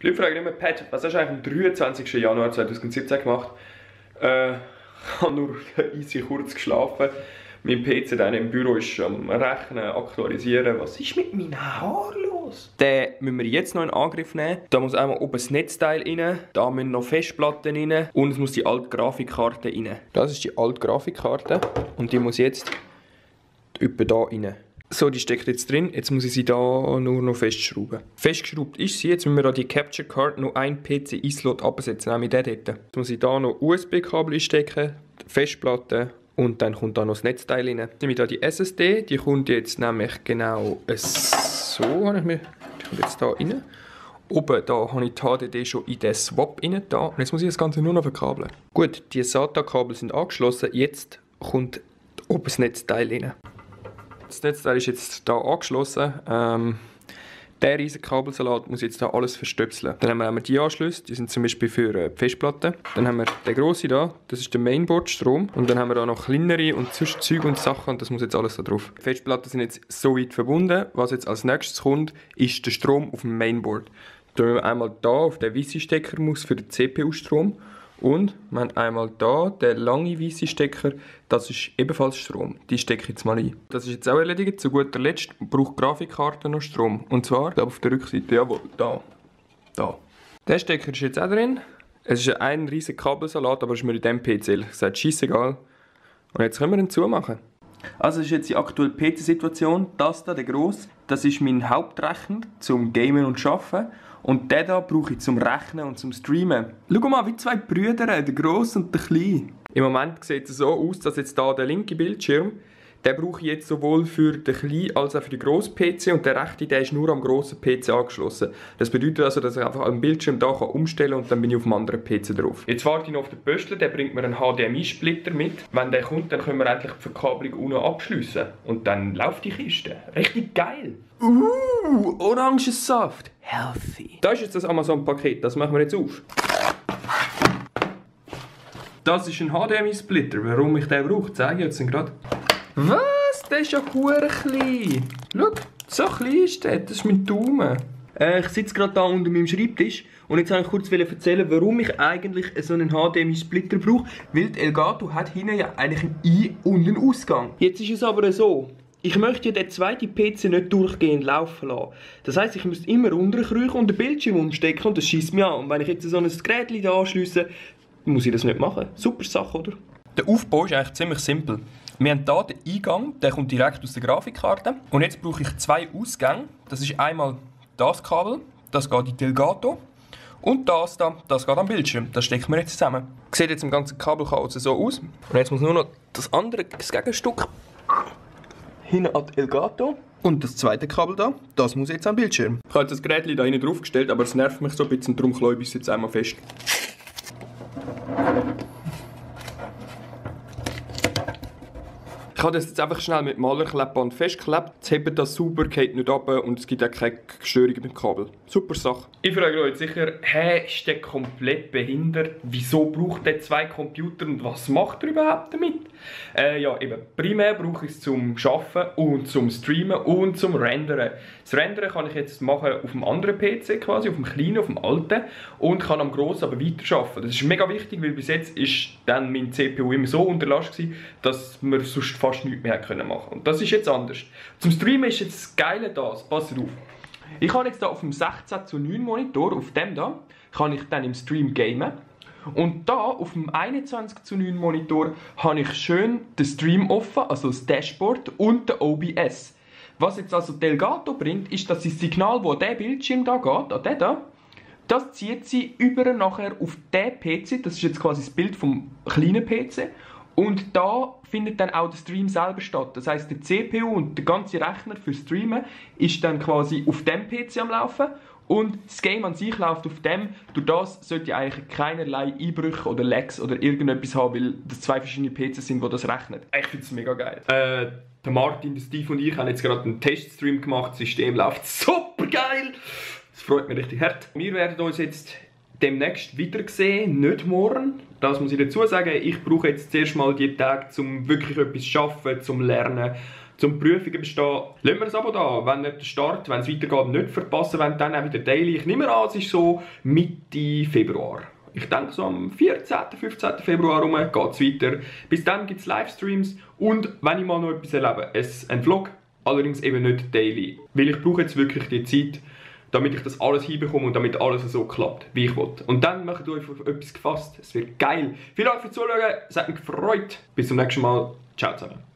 Die Leute fragen immer, Pat, was hast du eigentlich am 23. Januar 2017 gemacht? Ich habe nur easy kurz geschlafen. Mein PC dann im Büro ist am Rechnen, aktualisieren. Was ist mit meinen Haaren los? Den müssen wir jetzt noch in Angriff nehmen. Da muss einmal oben das Netzteil rein, da müssen noch Festplatten rein und es muss die alte Grafikkarte rein. Das ist die alte Grafikkarte und die muss jetzt etwa da rein. So, die steckt jetzt drin. Jetzt muss ich sie da nur noch festschrauben. Festgeschraubt ist sie. Jetzt müssen wir an die Capture Card noch einen PCI-Slot absetzen, nämlich den dort. Jetzt muss ich da noch USB-Kabel einstecken, Festplatte und dann kommt da noch das Netzteil rein. Jetzt nehme ich da die SSD. Die kommt jetzt nämlich genau so. Die kommt jetzt da rein. Oben da habe ich die HDD schon in den Swap rein. Da. Und jetzt muss ich das Ganze nur noch verkabeln. Gut, die SATA-Kabel sind angeschlossen. Jetzt kommt oben das Netzteil rein. Das Netzteil ist jetzt hier angeschlossen. Der riesige Kabelsalat muss jetzt hier alles verstöpseln. Dann haben wir die Anschlüsse, die sind zum Beispiel für die Festplatten. Dann haben wir den grossen hier, das ist der Mainboard-Strom. Und dann haben wir da noch kleinere und sonst Zeug und Sachen und das muss jetzt alles da drauf. Die Festplatten sind jetzt so weit verbunden. Was jetzt als nächstes kommt, ist der Strom auf dem Mainboard. Da haben wir einmal hier auf den weißen Stecker muss für den CPU-Strom. Und wir haben einmal hier den langen weißen Stecker, das ist ebenfalls Strom. Die stecke ich jetzt mal ein. Das ist jetzt auch erledigt. Zu guter Letzt braucht die Grafikkarte noch Strom. Und zwar da auf der Rückseite, jawohl, da. Der Stecker ist jetzt auch drin. Es ist ein riesiger Kabelsalat, aber das ist mir in diesem PC ehrlich gesagt scheissegal. Und jetzt können wir ihn zumachen. Also das ist jetzt die aktuelle PC-Situation. Das hier, der grosse, das ist mein Hauptrechner zum Gamen und Arbeiten. Und den hier brauche ich zum Rechnen und zum Streamen. Schau mal, wie zwei Brüder, der grosse und der kleine. Im Moment sieht es so aus, dass jetzt hier der linke Bildschirm, den brauche ich jetzt sowohl für den kleinen als auch für den grossen PC und der rechte, der ist nur am grossen PC angeschlossen. Das bedeutet also, dass ich einfach am Bildschirm hier umstellen kann und dann bin ich auf dem anderen PC drauf. Jetzt warte ich noch auf den Pöstler, der bringt mir einen HDMI-Splitter mit. Wenn der kommt, dann können wir endlich die Verkabelung unten abschliessen. Und dann läuft die Kiste. Richtig geil! Orangensaft! Healthy! Da ist jetzt das Amazon-Paket, das machen wir jetzt auf. Das ist ein HDMI-Splitter. Warum ich den brauche, zeige ich jetzt gerade. Was? Der ist ja verdammt klein. Schau, so klein ist der. Das ist mein Daumen. Ich sitze gerade da unter meinem Schreibtisch und jetzt wollte ich kurz erzählen, warum ich eigentlich so einen HDMI-Splitter brauche. Weil die Elgato hat hinten ja eigentlich einen Ein- und einen Ausgang. Jetzt ist es aber so. Ich möchte ja den zweiten PC nicht durchgehend laufen lassen. Das heisst, ich muss immer runterkriechen und den Bildschirm umstecken und das schießt mich an. Und wenn ich jetzt so ein Gerät hier anschliesse, muss ich das nicht machen. Super Sache, oder? Der Aufbau ist eigentlich ziemlich simpel. Wir haben hier den Eingang, der kommt direkt aus der Grafikkarte. Und jetzt brauche ich zwei Ausgänge. Das ist einmal das Kabel, das geht in die Elgato. Und das da, das geht am Bildschirm. Das stecken wir jetzt zusammen. Sieht jetzt im ganzen Kabelchaos so aus. Und jetzt muss nur noch das Gegenstück hinten an die Elgato. Und das zweite Kabel da, das muss jetzt am Bildschirm. Ich habe jetzt das Gerät da hinten draufgestellt, aber es nervt mich so ein bisschen, darum klebe ich es jetzt einmal fest. Ich habe das jetzt einfach schnell mit Malerklebband festgeklebt. Jetzt hebt das sauber, geht nicht runter und es gibt auch keine Störung mit dem Kabel. Super Sache. Ich frage euch sicher, ist der komplett behindert? Wieso braucht der zwei Computer und was macht er überhaupt damit? Ja, eben, primär brauche ich es zum Arbeiten und zum Streamen und zum Rendern. Das Rendern kann ich jetzt machen auf dem anderen PC quasi, auf dem kleinen, auf dem alten und kann am grossen aber weiterarbeiten. Das ist mega wichtig, weil bis jetzt ist dann mein CPU immer so unter Last gewesen, dass wir sonst fast nichts mehr machen können. Und das ist jetzt anders. Zum Streamen ist jetzt das Geile das, pass auf. Ich kann jetzt hier auf dem 16:9 Monitor, auf dem da, kann ich dann im Stream gamen. Und da auf dem 21:9 Monitor habe ich schön den Stream offen, also das Dashboard und den OBS. Was jetzt also die Elgato bringt, ist, dass das Signal, das an diesen Bildschirm da geht, an den da, das zieht sie über nachher auf den PC, das ist jetzt quasi das Bild vom kleinen PC. Und da findet dann auch der Stream selber statt. Das heisst, der CPU und der ganze Rechner für Streamen ist dann quasi auf dem PC am Laufen. Und das Game an sich läuft auf dem. Durch das sollte eigentlich keinerlei Einbrüche oder Lags oder irgendetwas haben, weil das zwei verschiedene PCs sind, die das rechnen. Ich finde es mega geil. Der Martin, der Steve und ich haben jetzt gerade einen Teststream gemacht. Das System läuft super geil. Das freut mich richtig hart. Wir werden uns jetzt demnächst wiedersehen, nicht morgen. Das muss ich dazu sagen. Ich brauche jetzt zuerst mal die Tage, um wirklich etwas zu arbeiten, zum Lernen, zum Prüfungen bestehen. Lassen wir das Abo da, wenn ihr den Start, wenn es weitergeht, nicht verpassen wollt, dann auch wieder daily. Ich nehme an, es ist so Mitte Februar. Ich denke, so am 14., 15. Februar geht es weiter. Bis dann gibt es Livestreams und wenn ich mal noch etwas erlebe, ein Vlog, allerdings eben nicht daily. Weil ich brauche jetzt wirklich die Zeit, damit ich das alles hinbekomme und damit alles so klappt, wie ich will. Und dann macht ihr euch auf etwas gefasst. Es wird geil. Vielen Dank fürs Zuschauen, es hat mich gefreut. Bis zum nächsten Mal. Ciao zusammen.